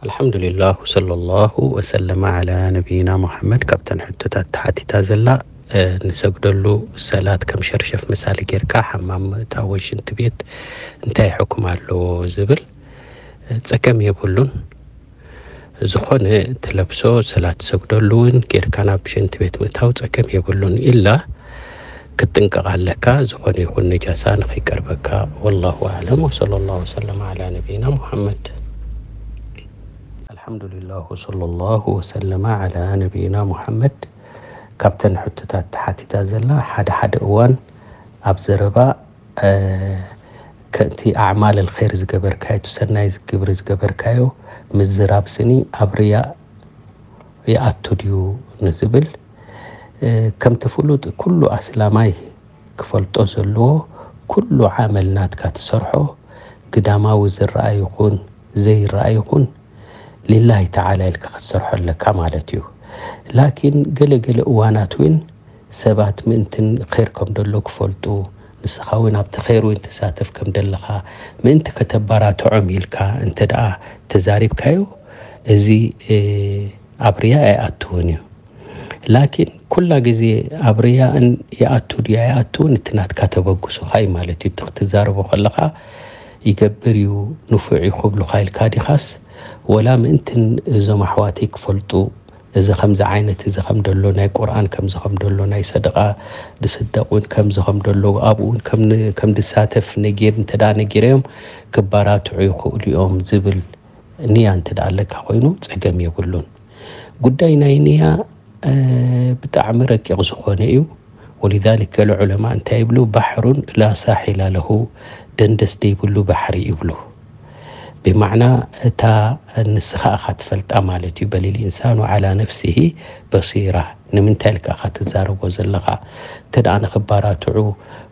ኣልሓምዱሊላህ ወሰለላሁ ወሰለመ ዓላ ነቢይና ሙሓመድ። ካብተን ሕቶታት ተሓቲታ ዘላ፣ እ፣ ንሰግደሉ ሰላት ከም ሸርሸፍ ምሳሌ ጌርካ ሓማም ምእታው ወይ ሽንቲ ቤት እንታይ ሕኩም ኣለዎ ዝብል፣ እ፣ ጸገም የብሉን። ዝኾነ ትለብሶ ሰላት ትሰግደሉ እውን ጌርካ ናብ ሽንቲ ቤት ምእታው ጸገም የብሉን። ኢላ ክትጥንቀቕ ኣለካ፣ ዝኾነ ይኹን ነጃሳ ንኸይቀርበካ። ወላሁ ኣዕለም። ወሰለላሁ ወሰለም ዓላ ነቢይና ሙሓመድ። ኣልሓምዱሊላህ ወሰለላሁ ወሰለመ ዓላ ነቢይና ሙሓመድ። ካብተን ሕቶታት ተሓቲታ ዘላ፣ ሓደ ሓደ እዋን ኣብ ዘረባ፣ እ፣ ከእቲ ኣዕማል ኣልኸይር ዝገበርካዮ፣ እቲ ሰናይ ግብሪ ዝገበርካዮ ምዝራብ ስኒ ኣብ ርያእ ይኣቱ ድዩ ንዝብል፣ እ፣ ከምቲ ፍሉጥ ኩሉ ኣስላማይ ክፈልጦ ዘለዎ፣ ኩሉ ዓመል ናትካ ትሰርሖ፣ ግዳማዊ ዝረኣ ይኹን ዘይረኣ ይኹን፣ ሊላሂ ተዓላ ኢልካ ክትሰርሖ ኣለካ ማለት እዩ። ላኪን ገለ ገለ እዋናት እውን ሰባት ምእንትን ኸይር ከም ደሎ ክፈልጡ፣ ንስኻ እውን ኣብቲ ኸይር እውን ትሳተፍ ከም ደለኻ ምእንቲ ከተባራትዖም ኢልካ እንተ ደኣ ተዛሪብካዮ፣ እዚ፣ እ፣ ኣብ ርያ ኣይኣትውን እዩ። ላኪን ኩላ ግዜ ኣብ ርያእን ይኣቱ ድዩ ኣይኣትውን፣ እቲ ናትካ ተበግሶኻ እዩ ማለት እዩ። እቲ ክትዛረቦ ከለኻ ይገብር እዩ፣ ንፉዕ እዩ ክብሉኻ ኢልካ ዲኻስ፣ ወላ ምእንትን እዞም ኣሕዋተይ ክፈልጡ፣ እዚ ከምዚ ዓይነት፣ እዚ ከም ደሎ ናይ ቁርኣን፣ ከምዚ ከም ደሎ ናይ ሰደቃ ድስደቅ እውን ከምዚ ከም ደሎ፣ ኣብኡ እውን ከም ን-፣ ከም ድሳተፍ ነጊር-፣ እንተ ደኣ ነጊረዮም ክባራትዑ ይኽእሉ እዮም ዝብል ንያ እንተ ደኣ ኣለካ ኮይኑ ጸገም የብሉን። ጉዳይ ናይ ንያ፣ እ፣ ብጣዕሚ ረቂቕ ዝኾነ እዩ። ወሊዛሊክ ገለ ዑለማ እንታይ ይብሉ? ባሕሩን ላ ሳሒላ ለሁ፣ ደንደስ ደይብሉ ባሕሪ ይብሉ። ብማዕና እታ ንስኻ ኢኻ ትፈልጣ ማለት እዩ። በሊል ኢንሳኑ ዓላ ነፍሲሂ በሲራ። ንምንታይ ኢልካ ኢኻ ትዛረቦ ዘለኻ? እንተ ደኣ ንኽባራትዑ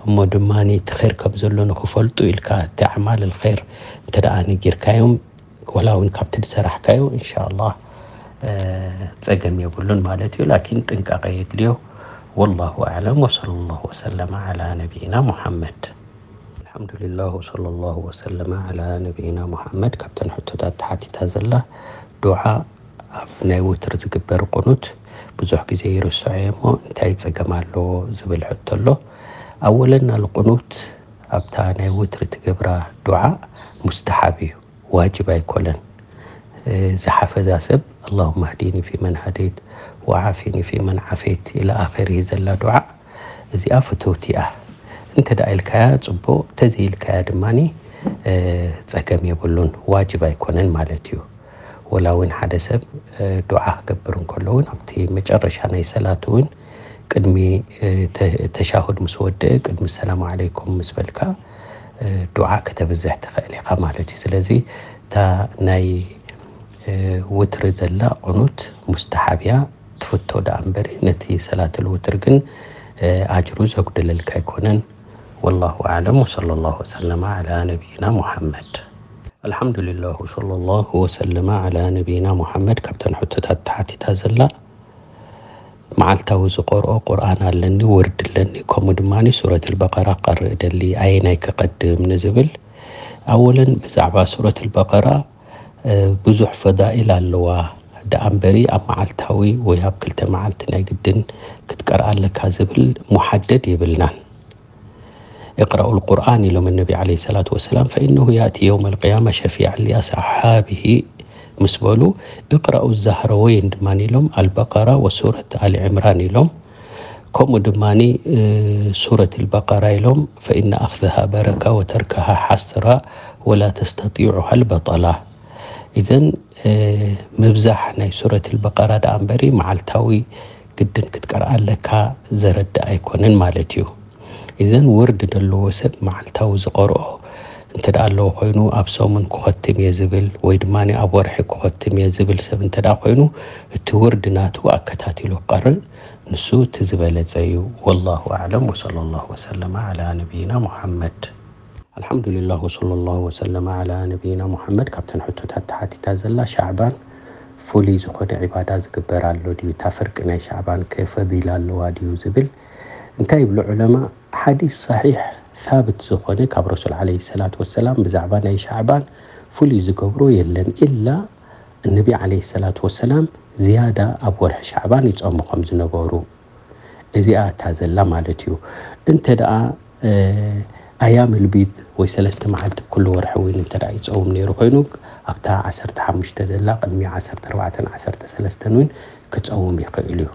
እሞ ድማ እቲ ኸይር ከም ዘሎ ንኽፈልጡ ኢልካ እቲ ኣዕማል ኸይር እንተ ደኣ ነጊርካዮም፣ ወላ እውን ካብቲ ዝሰራሕካዮ፣ ኢንሻኣላህ፣ እ፣ ጸገም የብሉን ማለት እዩ። ላኪን ጥንቃቐ የድልዮ። ወላሁ ኣዕለም። ወሰለላሁ ወሰለመ ዓላ ነቢይና ሙሓመድ። ኣልሓምዱሊላህ ወሰለላሁ ወሰለመ ዓላ ነቢይና ሙሓመድ። ካብተን ሕቶታት ተሓቲታ ዘላ፣ ዱዓ ኣብ ናይ ውትር ዝግበር ቁኑት ብዙሕ ግዜ ይርስዖ እየ እሞ እንታይ ጸገም ኣለዎ ዝብል ሕቶ ኣሎ። ኣወለን ኣልቁኑት ኣብታ ናይ ውትሪ ትገብራ ዱዓ ሙስተሓብ እዩ፣ ዋጅብ ኣይኮነን። እ፣ ዝሓፈዛ ሰብ ኣላሁመ ህዲኒ ፊመን ሃደይት ወዓፊኒ ፊመን ዓፈይት ኢላ ኣኺሪ ዘላ ዱዓ እዚኣ ፍትውቲ እያ። እንተ ደኣ ኢልካያ ጽቡቕ፣ ተዘይኢልካያ ድማኒ፣ እ፣ ጸገም የብሉን፣ ዋጅብ ኣይኮነን ማለት እዩ። ወላ እውን ሓደ ሰብ፣ እ፣ ዱዓ ክገብር እንከሎ እውን ኣብቲ መጨረሻ ናይ ሰላት እውን ቅድሚ፣ እ፣ ተ-፣ ተሻሁድ ምስ ወደአ፣ ቅድሚ ሰላም ዓለይኩም ምስ በልካ፣ እ፣ ዱዓ ከተብዝሕ ትኽእል ኢኻ ማለት እዩ። ስለዚ እታ ናይ፣ እ፣ ውትሪ ዘላ ቁኑት ሙስተሓብ እያ፣ ትፍቶ ደኣ እምበሪ ነቲ ሰላትል ውትር ግን፣ እ፣ ኣጅሩ ዘጉድለልካ ኣይኮነን። ወላሁ ኣዕለም ወሰለላሁ ወሰለመ ዓላ ነቢይና ሙሓመድ። ኣልሓምዱሊላህ ወሰለላሁ ወሰለመ ዓላ ነቢይና ሙሓመድ። ካብተን ሕቶታት ተሓቲታ ዘላ፣ መዓልታዊ ዝቀርኦ ቁርኣን ኣለኒ፣ ውርድ ኣለኒ፣ ከምኡ ድማ ሱረት ኣልበቀራ ክቀርእ ደሊ፣ ኣየናይ ክቐድም ንዝብል፣ ኣወለን ብዛዕባ ሱረት ኣልበቀራ፣ እ፣ ብዙሕ ፈዳኢል ኣለዋ። ደኣ እምበሪ ኣብ መዓልታዊ ወይ ኣብ ክልተ መዓልቲ ናይ ግድን ክትቀርኣ ኣለካ ዝብል ሙሓደድ የብልናን። اقرأوا القرآن ኢሎም ነቢ ዓለይሂ ሰላቱ ወሰላም፣ فإنه يأتي يوم القيامة شفيعا لأصحابه ምስ በሉ፣ اقرأوا الزهراوين ድማ ኢሎም፣ ኣልበቀራ ወሱረት ኣሊ ዕምራን ኢሎም። ከምኡ ድማ፣ እ፣ ሱረት ኣልበቀራ ኢሎም፣ فإن أخذها بركة وتركها حسرة ولا تستطيعها البطلة። ኢዘን፣ እ፣ ምብዛሕ ናይ ሱረት ኣልበቀራ ደኣ እምበሪ መዓልታዊ ግድን ክትቀርኣ ኣለካ ዘረድእ ኣይኮነን ማለት እዩ። ኢዘን ውርድ ዘለዎ ሰብ መዓልታዊ ዝቀርኦ እንተ ደኣ ኣለዎ ኮይኑ፣ ኣብ ሰሙን ክኸትም እየ ዝብል ወይ ድማ ኣብ ወርሒ ክኸትም እየ ዝብል ሰብ እንተ ደኣ ኮይኑ፣ እቲ ውርድ ናቱ ኣከታቲሉ ክቀርእ ንሱ እቲ ዝበለጸ እዩ። ወላሁ ኣዕለም ወሰለላሁ ወሰለመ ዓላ ነቢይና ሙሓመድ። ኣልሓምዱሊላህ ወሰለላሁ ወሰለመ ዓላ ነቢይና ሙሓመድ። ካብተን ሕቶታት ተሓቲታ ዘላ፣ ሻዕባን ፍሉይ ዝኾነ ዒባዳ ዝግበር ኣሎ ድዩ? እታ ፍርቂ ናይ ሻዕባን ከ ፈዲላ ኣለዋ ድዩ ዝብል እንታይ ይብሉ ዑለማ? ሓዲስ ሰሒሕ ሳብት ዝኾነ ካብ ረሱል ዓለይሂ ሰላቱ ወሰላም ብዛዕባ ናይ ሻዕባን ፍሉይ ዝገብሮ የለን፣ ኢላ እነቢ ዓለይሂ ሰላቱ ወሰላም ዝያዳ ኣብ ወርሒ ሻዕባን ይጾሙ ከም ዝነበሩ፣ እዚኣ እታ ዘላ ማለት እዩ። እንተ ደኣ፣ እ፣ ኣያም ልቢድ ወይ ሰለስተ መዓልቲ ኩሉ ወርሒ እውን እንተ ደኣ ይጸውም ነይሩ ኮይኑ፣ ኣብታ ዓሰርተ ሓሙሽተ ዘላ ቅድሚ ዓሰርተ ኣርባዕተን ዓሰርተ ሰለስተን እውን ክጸውም ይኽእል እዩ።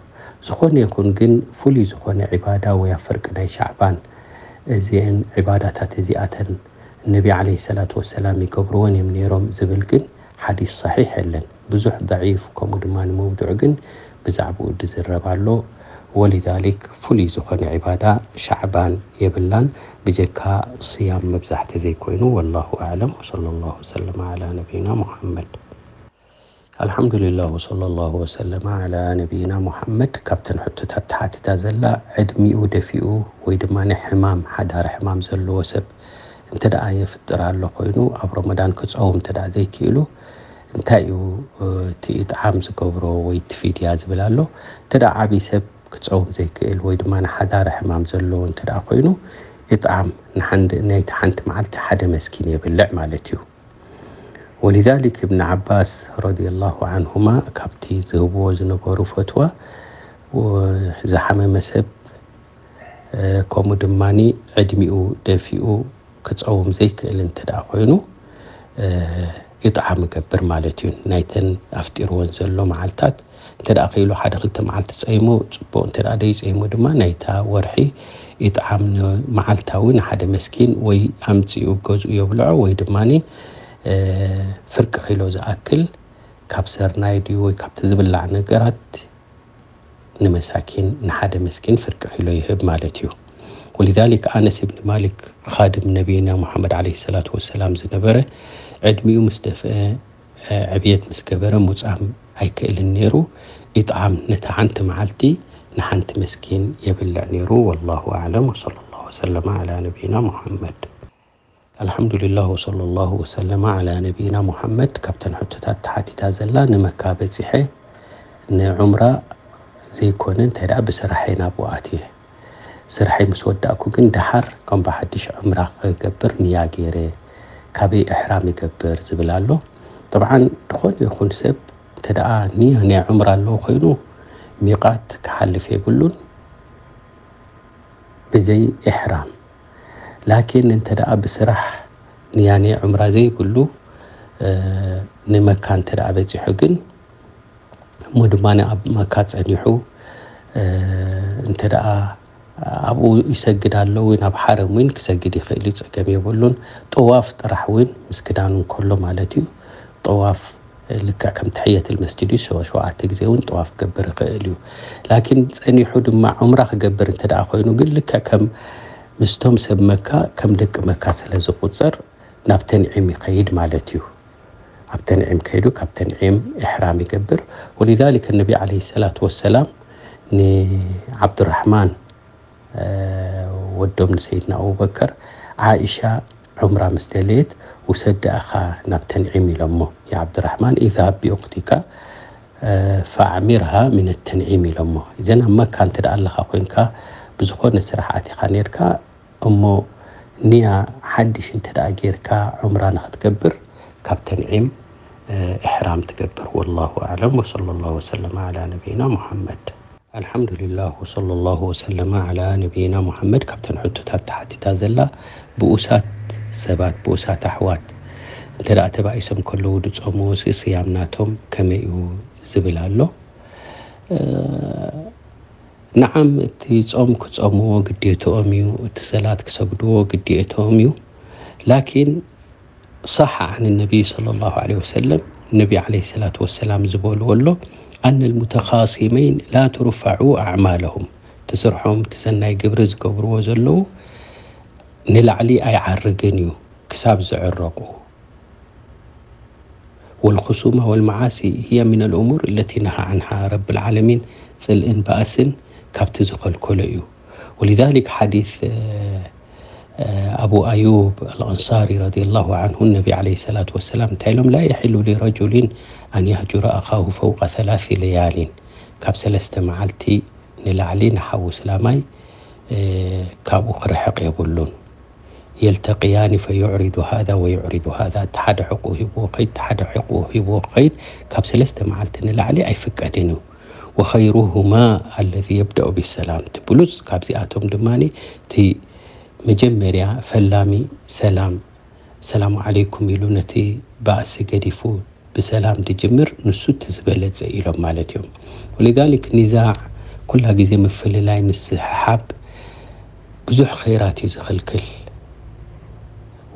ዝኾነ ይኹን ግን፣ ፍሉይ ዝኾነ ዒባዳ ወይ ኣብ ፍርቂ ናይ ሻዕባን እዚአን ዒባዳታት እዚኣተን ነቢ ዓለይሂ ሰላቱ ወሰላም ይገብርወን እዮም ነይሮም ዝብል ግን ሓዲስ ሰሒሕ የለን። ብዙሕ ደዒፍ ከምኡ ድማ ንመውድዑ ግን ብዛዕባኡ ዝዝረብ ኣሎ። ወሊዛሊክ ፍሉይ ዝኾነ ዒባዳ ሻዕባን የብላን፣ ብጀካ ስያም መብዛሕቲ ዘይኮይኑ። ወላሁ ኣዕለም። ወሰለላሁ ወሰለመ ዓላ ነቢይና ሙሐመድ። ኣልሓምዱሊላህ ወሰለላሁ ወሰለመ ዓላ ነቢይና ሙሐመድ። ካብተን ሕቶታት ተሓቲታ ዘላ፣ ዕድሚኡ ደፊኡ ወይ ድማ ናይ ሕማም፣ ሓዳር ሕማም ዘለዎ ሰብ እንተ ደኣ የፍጥር ኣሎ ኮይኑ፣ ኣብ ረመዳን ክጸውም እንተ ደኣ ዘይክኢሉ፣ እንታይ እዩ፣ እ፣ እቲ ኢጥዓም ዝገብሮ ወይ እቲ ፊድያ ዝብል ኣሎ? እንተ ደኣ ዓብዪ ሰብ ክጸውም ዘይክእል ወይ ድማ ንሓዳር ሕማም ዘለዎ እንተ ደኣ ኮይኑ፣ ኢጥዓም ንሓንድ-፣ ናይቲ ሓንቲ መዓልቲ ሓደ መስኪን የብልዕ ማለት እዩ። ወሊዛሊክ እብን ዓባስ ረዲየላሁ ዓንሁማ ካብቲ ዝህብዎ ዝነበሩ ፈትዋ፣ ወ-፣ ዝሓመመ ሰብ፣ እ፣ ከምኡ ድማኒ ዕድሚኡ ደፊኡ ክጸውም ዘይክእል እንተ ደኣ ኮይኑ፣ እ፣ ኢጥዓም ይገብር ማለት እዩ። ናይተን ኣፍጢርወን ዘሎ መዓልታት እንተ ደኣ ክኢሉ ሓደ ክልተ መዓልቲ ጸይሙ ጽቡቕ፣ እንተ ደኣ ደይጸይሙ ድማ ናይታ ወርሒ ኢጥዓም ንመዓልታዊ ንሓደ መስኪን ወይ ኣምጺኡ ኣብ ገዝኡ የብልዖ ወይ ድማኒ፣ እ፣ ፍርቂ ኪሎ ዝኣክል ካብ ሰርናይ ድዩ ወይ ካብቲ ዝብላዕ ነገራት ንመሳኪን፣ ንሓደ መስኪን ፍርቂ ኪሎ ይህብ ማለት እዩ። ወሊዛሊክ ኣነስ እብን ማሊክ ኻድም ነቢይና ሙሐመድ ዓለይሂ ሰላቱ ወሰላም ዝነበረ፣ ዕድሚኡ ምስ ደፍአ፣ እ፣ ዕብየት ምስ ገበረ፣ ሙጻም ኣይክእልን ነይሩ። ኢጥዓም ነታ ሓንቲ መዓልቲ ንሓንቲ መስኪን የብልዕ ነይሩ። ወላሁ ኣዕለም። ወሰለላሁ ወሰለመ ዓላ ነቢይና ሙሐመድ። ኣልሓምዱሊላህ ወሰለላሁ ወሰለመ ዓላ ነቢይና ሙሐመድ። ካብተን ሕቶታት ተሓቲታ ዘላ፣ ንመካ በጺሐ ንዑምራ ዘይኮነ እንታይ ደኣ ብስራሐይ ናብኡ ኣትየ። ስራሐይ ምስ ወዳእኩ ግን ደሓር ከም ብሓድሽ ዑምራ ክገብር ንያ ገይረ፣ ካበይ እሕራም ይገብር ዝብል ኣሎ። ጠብዓን ዝኾነ ይኹን ሰብ እንተ ደኣ ንያ ናይ ዑምራ ኣለዎ ኮይኑ፣ ሚቓት ክሓልፍ የብሉን ብዘይ እሕራም። ላኪን እንተ ደኣ ብስራሕ ንያ ናይ ዑምራ ዘይብሉ፣ እ፣ ንመካ እንተ ደኣ በጺሑ ግን፣ እሞ ድማ ኣብ መካ ጸኒሑ፣ እ፣ እንተ ደኣ ኣብኡ ይሰግድ ኣሎ፣ ወይ ናብ ሓረም እውን ክሰግድ ይኽእል እዩ፣ ጸገም የብሉን። ጠዋፍ ጥራሕ እውን ምስ ክዳኑ እንከሎ ማለት እዩ። ጠዋፍ ልክዕ ከም ተሕየተል መስጅድ እዩ፣ ሸው-፣ ሸውዓተ ግዜ እውን ጠዋፍ ክገብር ይኽእል እዩ። ላኪን ጸኒሑ ድማ ዑምራ ክገብር እንተ ደኣ ኮይኑ ግን፣ ልክዕ ከም ምስቶም ሰብ መካ፣ ከም ደቂ መካ ስለ ዝቑጸር፣ ናብ ተንዒም ይኸይድ ማለት እዩ። ኣብ ተንዒም ከይዱ ካብ ተንዒም ኢሕራም ይገብር። ወሊዛሊከ ነቢ ዓለይሂ ሰላቱ ወሰላም ንዓብዱራሕማን፣ እ፣ ወዶም ንሰይድና ኣቡበከር፣ ዓኢሻ ዑምራ ምስ ደለየት፣ "ውሰዲ ኣኻ ናብ ተንዒም" ኢሎሞ። "ያ ዓብዱራሕማን፣ ኢዝሃብ ቢኡኽቲካ፣ እ፣ ፈኣዕሚርሃ ሚነ ተንዒም" ኢሎሞ። እዘን ኣብ መካ እንተ ደኣ ኣለኻ ኮይንካ፣ ብዝኾነ ስራሕ ኣቲኻ ነርካ፣ እሞ ንያ ሓድሽ እንተ ደኣ ጌርካ ዑምራ ንኽትገብር፣ ካብ ተንዒም፣ እ፣ ኢሕራም ትገብር። ወላሁ ኣዕለም። ወሰለላሁ ወሰለመ ዓላ ነቢይና ሙሐመድ። ኣልሓምዱሊላህ ወሰለላሁ ወሰለመ ዓላ ነቢይና ሙሐመድ። ካብተን ሕቶታት ተሓቲታ ዘላ፣ ብኡሳት ሰባት፣ ብኡሳት ኣሕዋት እንተ ደኣ ተባኢሶም ከለዉ ዝጾምዎ ሲ-፣ ስያም ናቶም ከመይ እዩ ዝብል ኣሎ። እ፣ ነዓም፣ እቲ ጾም ክጾምዎ ግዴትኦም እዩ፣ እቲ ሰላት ክሰግድዎ ግዴትኦም እዩ። ላኪን፣ صح عن النبي صلى الله عليه وسلم፣ ነቢ ዓለይሂ ሰላቱ ወሰላም ዝበልዎ ኣሎ፣ "أن المتخاصمين لا ترفع أعمالهم"፣ እቲ ስርሖም፣ እቲ ሰናይ ግብሪ ዝገብርዎ ዘለዉ ንላዕሊ ኣይዓርግን እዩ ክሳብ ዝዕረቑ። والخصومة والمعاصي هي من الأمور التي نهى عنها رب العالمين، ጽልእን ባእስን ካብቲ ዝኸልከሎ እዩ። ولذلك ሓዲስ፣ እ፣ እ፣ ኣቡ ኣዩብ ኣልኣንሳሪ ረዲየላሁ ዓንሁ፣ ነቢ ዓለይሂ ሰላቱ ወሰላም እንታይ ኢሎም? "لا يحل لرجل أن يهجر أخاه فوق ثلاث ليال"፣ ካብ ሰለስተ መዓልቲ ንላዕሊ ንሓዉ እስላማይ፣ እ፣ ካብኡ ክርሕቕ የብሉን። يلتقيان فيعرض هذا ويعرض هذا፣ እቲ ሓደ ሕቁ ሂብዎ ከይድ፣ እቲ ሓደ ሕቁ ሂብዎ ከይድ፣ ካብ ሰለስተ መዓልቲ ንላዕሊ ኣይፍቀድን እዩ። وخيرهما الذي يبدأ بالسلام، እቲ ብሉጽ ካብዚኣቶም ድማ እቲ መጀመርያ ፈላሚ ሰላም፣ ሰላሙ ዓለይኩም ኢሉ ነቲ ባእሲ ገዲፉ ብሰላም ድጅምር፣ ንሱ እቲ ዝበለጸ ኢሎም ማለት እዮም። ولذلك ኒዛዕ፣ ኩላ ግዜ ምፍልላይ፣ ምስሕሓብ ብዙሕ ኸይራት እዩ ዝኽልክል።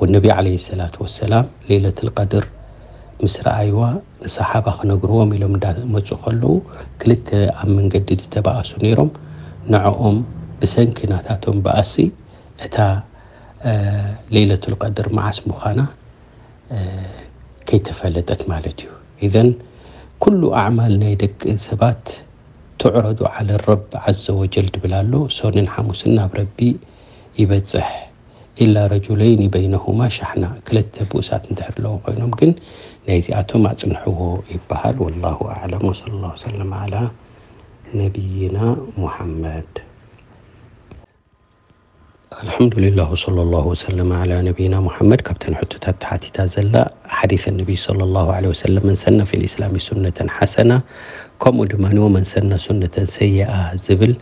ወነቢ ዓለይሂ ሰላቱ ወሰላም ሌለቱል ቀድር ምስ ረኣይዋ ንሰሓባ ክነግርዎም ኢሎም እንዳመጹ ከለዉ፣ ክልተ ኣብ መንገዲ ዝተባእሱ ነይሮም። ንዕኦም ብሰንኪ ናታቶም ባእሲ እታ ሌለቱል ቀድር መዓስ ምዃና ከይተፈለጠት ማለት እዩ። ኢዘን ኩሉ ኣዕማል ናይ ደቂ ሰባት ትዕረዱ ዓለ ረብ ዓዘ ወጀል ድብል ኣሎ። ሶንን ሓሙስን ናብ ረቢ ይበጽሕ። ኢላ ረጁለይኒ በይነሁማ ሻሕና፣ ክልተ ብኡሳት እንድሕር ኣለዉ ኮይኖም ግን ናይዚኣቶም ኣጽንሕዎ ይበሃል። ወላሁ ኣዕለም ወሰለ ላሁ ወሰለም ዓላ ነቢይና ሙሓመድ። ኣልሓምዱሊላህ ወሰለ ላሁ ወሰለም ዓላ ነቢይና ሙሓመድ። ካብተን ሕቶታት ተሓቲታ ዘላ ሓዲስ ነቢይ ሰለ ላሁ ዐለይሂ ወሰለም፣ መን ሰነ ፊል ኢስላሚ ሱነተን ሓሰና፣ ከምኡ ድማ ወመን ሰነ ሱነተን ሰይኣ ዝብል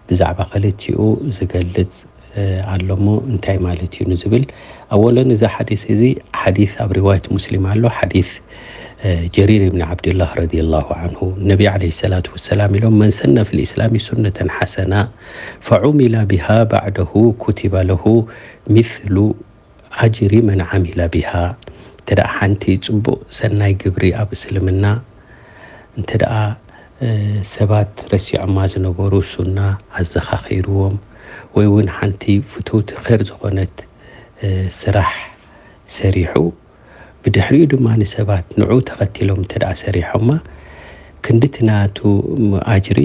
ብዛዕባ ክልቲኡ ዝገልጽ ኣሎ እሞ እንታይ ማለት እዩ ንዝብል፣ ኣወለን እዚ ሓዲስ እዚ ሓዲስ ኣብ ሪዋየት ሙስሊም ኣሎ። ሓዲስ ጀሪር ብን ዓብድላህ ረዲየላሁ ዓንሁ፣ ነቢ ዓለይሂ ሰላቱ ወሰላም ኢሎም፣ መን ሰነ ፊል ኢስላሚ ሱነተን ሓሰና ፈዑሚላ ቢሃ ባዕደሁ ኩቲበ ለሁ ሚስሉ ኣጅሪ መን ዓሚለ ቢሃ። እንተ ደኣ ሓንቲ ጽቡቕ ሰናይ ግብሪ ኣብ እስልምና እንተ ደኣ ሰባት ረሲዖማ ዝነበሩ ሱና ኣዘኻኺርዎም፣ ወይ እውን ሓንቲ ፍትውቲ ኸይር ዝኾነት ስራሕ ሰሪሑ፣ ብድሕሪኡ ድማ ንሰባት ንዑ ተኸቲሎም እንተ ደኣ ሰሪሖማ፣ ክንድቲ ናቱ ኣጅሪ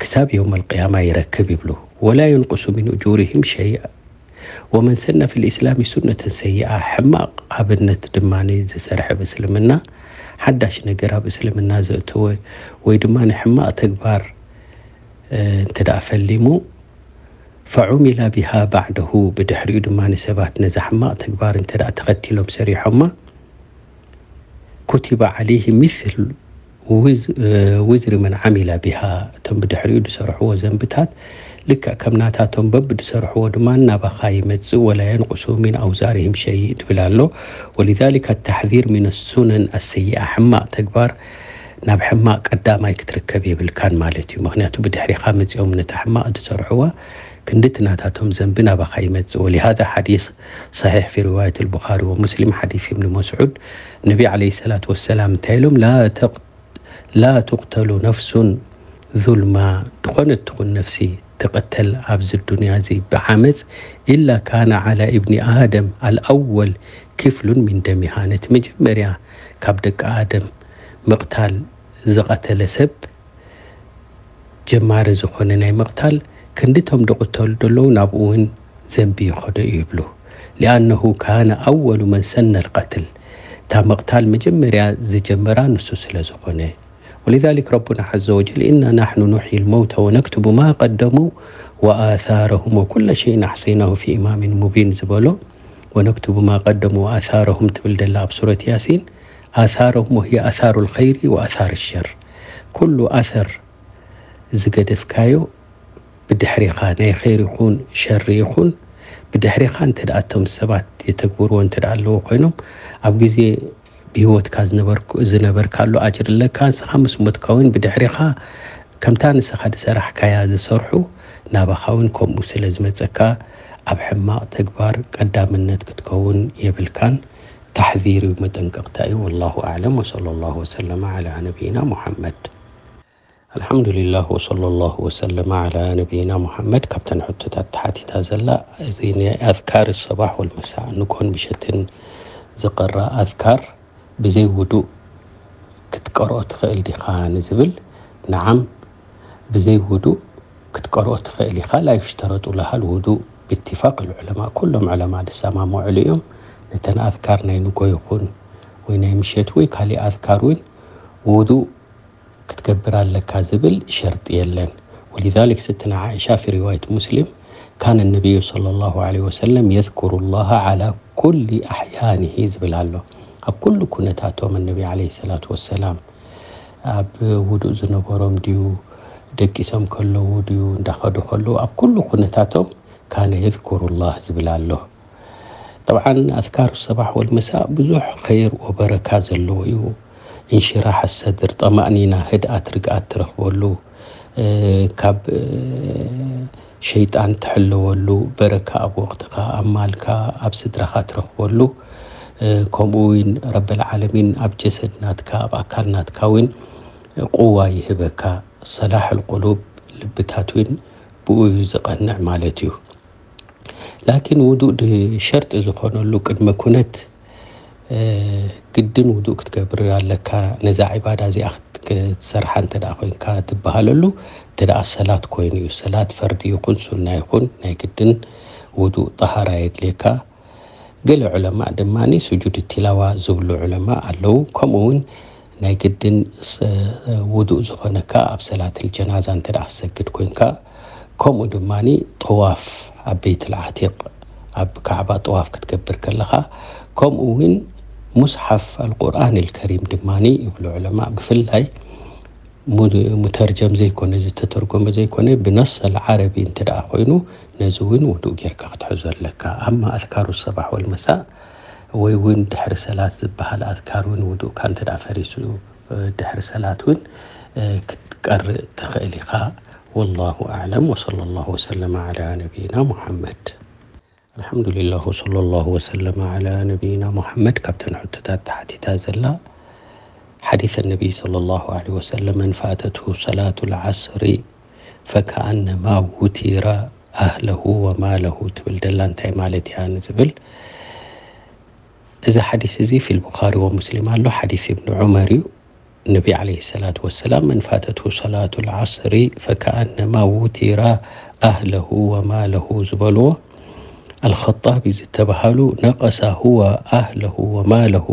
ክሳብ የውመል ቅያማ ይረክብ ይብሉ። ወላ የንቁሱ ሚን እጁሪሂም ሸይእ። ወመን ሰነ ፊል ኢስላሚ ሱነተን ሰይኣ፣ ሕማቕ ኣብነት ድማ ዝሰርሐ ብእስልምና፣ ሓዳሽ ነገር ኣብ እስልምና ዘእተወ፣ ወይ ድማ ንሕማቕ ተግባር እንተ ደኣ ፈሊሙ፣ ፈዑሚላ ቢሃ ባዕደሁ፣ ብድሕሪኡ ድማ ንሰባት ነዛ ሕማቕ ተግባር እንተ ደኣ ተኸቲሎም ሰሪሖማ፣ ኩቲበ ዓለይሂ ሚስል ውዝ-፣ ውዝሪ መን ዓሚለ ቢሃ፣ እቶም ብድሕሪኡ ዝሰርሕዎ ዘንብታት ልክዕ ከም ናታቶም በብ ዝሰርሕዎ ድማ ናባኻ ይመጽእ፣ ወላ የንቁሱ ሚን ኣውዛሪሂም ሸይእ ትብል ኣሎ። ወሊዛሊከ ኣተሕዚር ሚን ሱነን ኣሰይኣ፣ ሕማቕ ተግባር ናብ ሕማቕ ቀዳማይ ክትርከብ የብልካን ማለት እዩ። ምኽንያቱ ብድሕሪኻ መጺኦም ነታ ሕማቕ ዝሰርሕዋ ክንድቲ ናታቶም ዘንቢ ናባኻ ይመጽእ። ወሊሃዛ ሓዲስ ሰሒሕ ፊ ሪዋየት ልቡኻሪ ወሙስሊም፣ ሓዲስ ኢብኒ መስዑድ፣ ነቢ ዓለይሂ ሰላቱ ወሰላም እንታይ ኢሎም? ላ ተቅ-፣ ላ ቱቅተሉ ነፍሱን ዙልማ፣ ዝኾነት ትኹን ነፍሲ ትቕተል ኣብዚ ዱንያ እዚ ብዓመፅ፣ ኢላ ካነ ዓላ ኢብኒ ኣደም ኣልኣወል ክፍሉን ሚን ደሚሃ፣ ነቲ መጀመርያ ካብ ደቂ ኣደም ምቕታል ዝቐተለ ሰብ፣ ጀማሪ ዝኾነ ናይ ምቕታል፣ ክንድቶም ዝቕተሉ ዘለዉ ናብኡ እውን ዘንቢ ይኸዶ እዩ ይብሉ። ሊኣነሁ ካነ ኣወሉ መን ሰነ ልቀትል፣ እታ ምቕታል መጀመርያ ዝጀመራ ንሱ ስለ ዝኾነ። ወሊዛሊክ ረቡና ዐዘ ወጀል፣ ኢና ናሕኑ ኑሕዪ ልመውተ ወነክቱቡ ማ ቀደሙ ወኣሳረሁም ወኩለ ሸይን ኣሕሰይናሁ ፊ ኢማሚን ሙቢን ዝበሎ፣ ወነክቱቡ ማ ቀደሙ ወኣሳረሁም ትብል ደላ ኣብ ሱረት ያሲን፣ ኣሳረሁም ወህየ ኣሳሩ ልኸይሪ ወኣሳር ሸር። ኩሉ ኣሰር ዝገደፍካዮ ብድሕሪኻ፣ ናይ ኸይር ይኹን ሸሪ ይኹን፣ ብድሕሪኻ እንተ ደኣ እቶም ሰባት የተግብርዎ እንተ ደኣ ኣለዎ ኮይኖም፣ ኣብ ግዜ ብህይወትካ ዝነበርኩ-፣ ዝነበርካሉ ኣጅሪ ኣለካ። ንስኻ ምስ ሞትካ እውን ብድሕሪኻ ከምታ ንስኻ ዝሰራሕካያ ዝሰርሑ ናባኻ እውን ከምኡ ስለ ዝመጸካ፣ ኣብ ሕማቕ ተግባር ቀዳምነት ክትከውን የብልካን። ታሕዚር እዩ፣ መጠንቀቕታ እዩ። ወላሁ ኣዕለም። ወሰለ ላሁ ወሰለመ ዓላ ነቢይና ሙሓመድ። ኣልሓምዱሊላህ ወሰለ ላሁ ወሰለመ ዓላ ነቢይና ሙሓመድ። ካብተን ሕቶታት ተሓቲታ ዘላ፣ እዚ ናይ ኣዝካር ሰባሕ ወልመሳእ፣ ንግሆን ምሸትን ዝቐራ ኣዝካር ብዘይ ውዱእ ክትቀርኦ ትኽእል ዲኻ ንዝብል፣ ነዓም፣ ብዘይ ውዱእ ክትቀርኦ ትኽእል ኢኻ። ላ ዩሽተረጡ ለሃል ውዱእ ብትፋቅ ልዑለማ፣ ኩሎም ዑለማ ዝሰማምዑሉ እዮም። ነተን ኣዝካር ናይ ንግሆ ይኹን ወይ ናይ ምሸት ወይ ካሊእ ኣዝካር እውን ውዱእ ክትገብር ኣለካ ዝብል ሸርጢ የለን። ወሊዛሊክ ስትነ ዓኢሻ ፊ ሪዋየት ሙስሊም፣ ካነ ነቢዩ ሰለላሁ ዐለይሂ ወሰለም የዝኩሩ ላሃ ዐላ ኩሊ ኣሕያኒሂ ዝብል ኣሎ። ኣብ ኩሉ ኩነታቶም ነቢ ዐለይሂ ሰላቱ ወሰላም ኣብ ውዱእ ዝነበሮም ድዩ፣ ደቂሶም ከለዉ ድዩ፣ እንዳኸዱ ከለዉ፣ ኣብ ኩሉ ኩነታቶም ካነ የዝኩሩ ላህ ዝብል ኣሎ። ጠብዓን ኣዝካሩ ሰባሕ ወልመሳእ ብዙሕ ኸይር ወበረካ ዘለዎ እዩ። እንሽራሕ ሰድር፣ ጠማእኒና፣ ህድኣት፣ ርግኣት ትረኽበሉ፣ እ፣ ካብ፣ እ፣ ሸይጣን ትሕለወሉ፣ በረካ ኣብ ወቕትኻ፣ ኣብ ማልካ፣ ኣብ ስድራኻ ትረኽበሉ፣ እ፣ ከምኡ እውን ረበል ዓለሚን ኣብ ጀሰድ ናትካ፣ ኣብ ኣካል ናትካ እውን ቁዋ ይህበካ። ሰላሕ ልቁሉብ፣ ልብታት እውን ብኡ እዩ ዝቐንዕ ማለት እዩ። ላኪን ውዱእ ድ-፣ ሸርጢ ዝኾነሉ ቅድመ ኩነት፣ እ፣ ግድን ውዱእ ክትገብር ኣለካ። ነዛ ዒባዳ እዚኣ ክት-፣ ክትሰርሓ እንተ ደኣ ኮይንካ ትበሃለሉ፣ እንተ ደኣ ሰላት ኮይኑ እዩ። ሰላት ፈርዲ ይኹን ሱና ይኹን ናይ ግድን ውዱእ ጠሃራ የድልየካ። ገለ ዑለማእ ድማ ሱጁድ ቲላዋ ዝብሉ ዑለማእ ኣለዉ። ከምኡ እውን ናይ ግድን ስ-፣ ውዱእ ዝኾነካ ኣብ ሰላትል ጀናዛ እንተ ደኣ ክትሰግድ ኮይንካ፣ ከምኡ ድማ ጠዋፍ ኣብ ቤትል ዓቲቕ፣ ኣብ ካዕባ ጠዋፍ ክትገብር ከለኻ፣ ከምኡ እውን ሙስሓፍ ኣልቁርኣን ኣልከሪም ድማ ይብሉ ዑለማእ፣ ብፍላይ ሙ-፣ ሙተርጀም ዘይኮነ፣ ዝተተርጎመ ዘይኮነ፣ ብነስ ኣልዓረቢ እንተ ደኣ ኮይኑ፣ ነዚ እውን ውዱእ ጌርካ ክትሕዞ ኣለካ። ኣማ ኣዝካሩ ሰባሕ ወልመሳእ ወይ እውን ድሕሪ ሰላት ዝበሃል ኣዝካር እውን ውዱእካ እንተ ደኣ ፈሪሱ፣ እ፣ ድሕሪ ሰላት እውን፣ እ፣ ክትቀርእ ትኽእል ኢኻ። ወላሁ ኣዕለም፣ ወሰለ ላሁ ወሰለመ ዓላ ነቢይና ሙሓመድ። ኣልሓምዱሊላህ፣ ወሰለ ላሁ ወሰለመ ዓላ ነቢይና ሙሓመድ። ካብተን ሕቶታት ተሓቲታ ዘላ፣ ሓዲስ ነቢይ ሰለ ላሁ ዐለይሂ ወሰለም፣ መን ፋተትሁ ሰላቱ ልዓስሪ ፈከኣነማ ውቲረ ኣህለሁ ወማለሁ ትብል ደላ እንታይ ማለት እያ ንዝብል፣ እዚ ሓዲስ እዚ ፊል ቡኻሪ ወሙስሊም ኣሎ። ሓዲስ ኢብኑ ዑመር እዩ። ነቢ ዐለይሂ ሰላቱ ወሰላም፣ መን ፋተትሁ ሰላቱ ልዓስሪ ፈከኣነማ ውቲረ ኣህለሁ ወማለሁ ዝበልዎ፣ ኣልኸጣቢ ዝተባሃሉ፣ ነቀሳ ሁወ ኣህለሁ ወማለሁ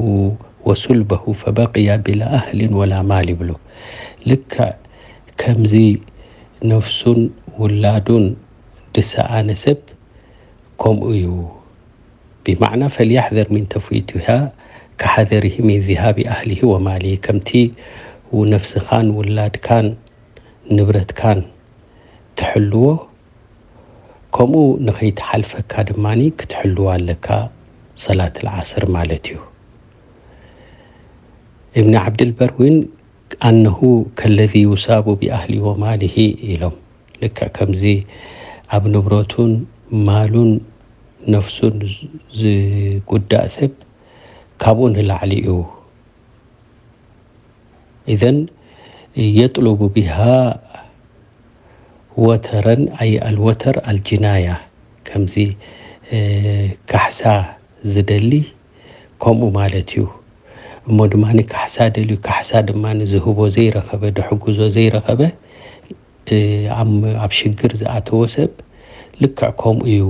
ወሱልበሁ ፈበቅያ ቢላ ኣህሊን ወላ ማል ይብሉ። ልክዕ ከምዚ ነፍሱን ውላዱን ድሰኣነ ሰብ ከምኡ እዩ። ቢማዕና፣ ፈልያሕዘር ሚን ተፍዊቲሃ ከሓዘሪሂ ሚን ዚሃቢ ኣህሊሂ ወማሊሂ፣ ከምቲ ነፍስኻን ውላድካን ንብረትካን ትሕልዎ፣ ከምኡ ንኸይትሓልፈካ ድማ ክትሕልዎ ኣለካ ሰላት ልዓስር ማለት እዩ። እብኒ ዓብድልበር እውን ኣነሁ ከለዚ ዩሳቡ ቢኣህሊ ወማሊሂ ኢሎም። ልክዕ ከምዚ ኣብ ንብረቱን ማሉን ነፍሱን ዝ-፣ ዝጉዳእ ሰብ ካብኡ ንላዕሊ እዩ። ኢዘን የጥሉቡ ቢሃ ወተረን፣ ኣይ ኣልወተር ኣልጅናያ፣ ከምዚ፣ እ፣ ካሕሳ ዝደሊ ከምኡ ማለት እዩ። እሞ ድማ ካሕሳ ደልዩ፣ ካሕሳ ድማ ዝህቦ ዘይረኸበ፣ ድሕግዞ ዘይረኸበ፣ እ፣ ኣብ፣ ኣብ ሽግር ዝኣተወ ሰብ ልክዕ ከምኡ እዩ።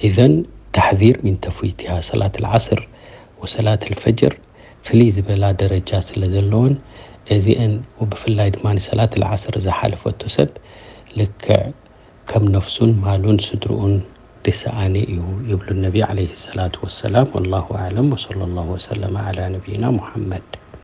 ኢዘን ተሕዚር ሚን ተፍዊቲሃ ሰላት ልዓስር ወሰላት ልፈጅር ፍልይ ዝበላ ደረጃ ስለ ዘለወን፣ እዚአን ብፍላይ ድማ ንሰላት ልዓስር ዝሓለፈቶ ሰብ ልክዕ ከም ነፍሱን ማሉን ስድርኡን ድሰኣነ እዩ ይብሉ ነቢ ዐለይሂ ሰላቱ ወሰላም። ወላሁ ኣዕለም፣ ወሰለ ላሁ ወሰለመ ዐላ ነቢይና ሙሐመድ።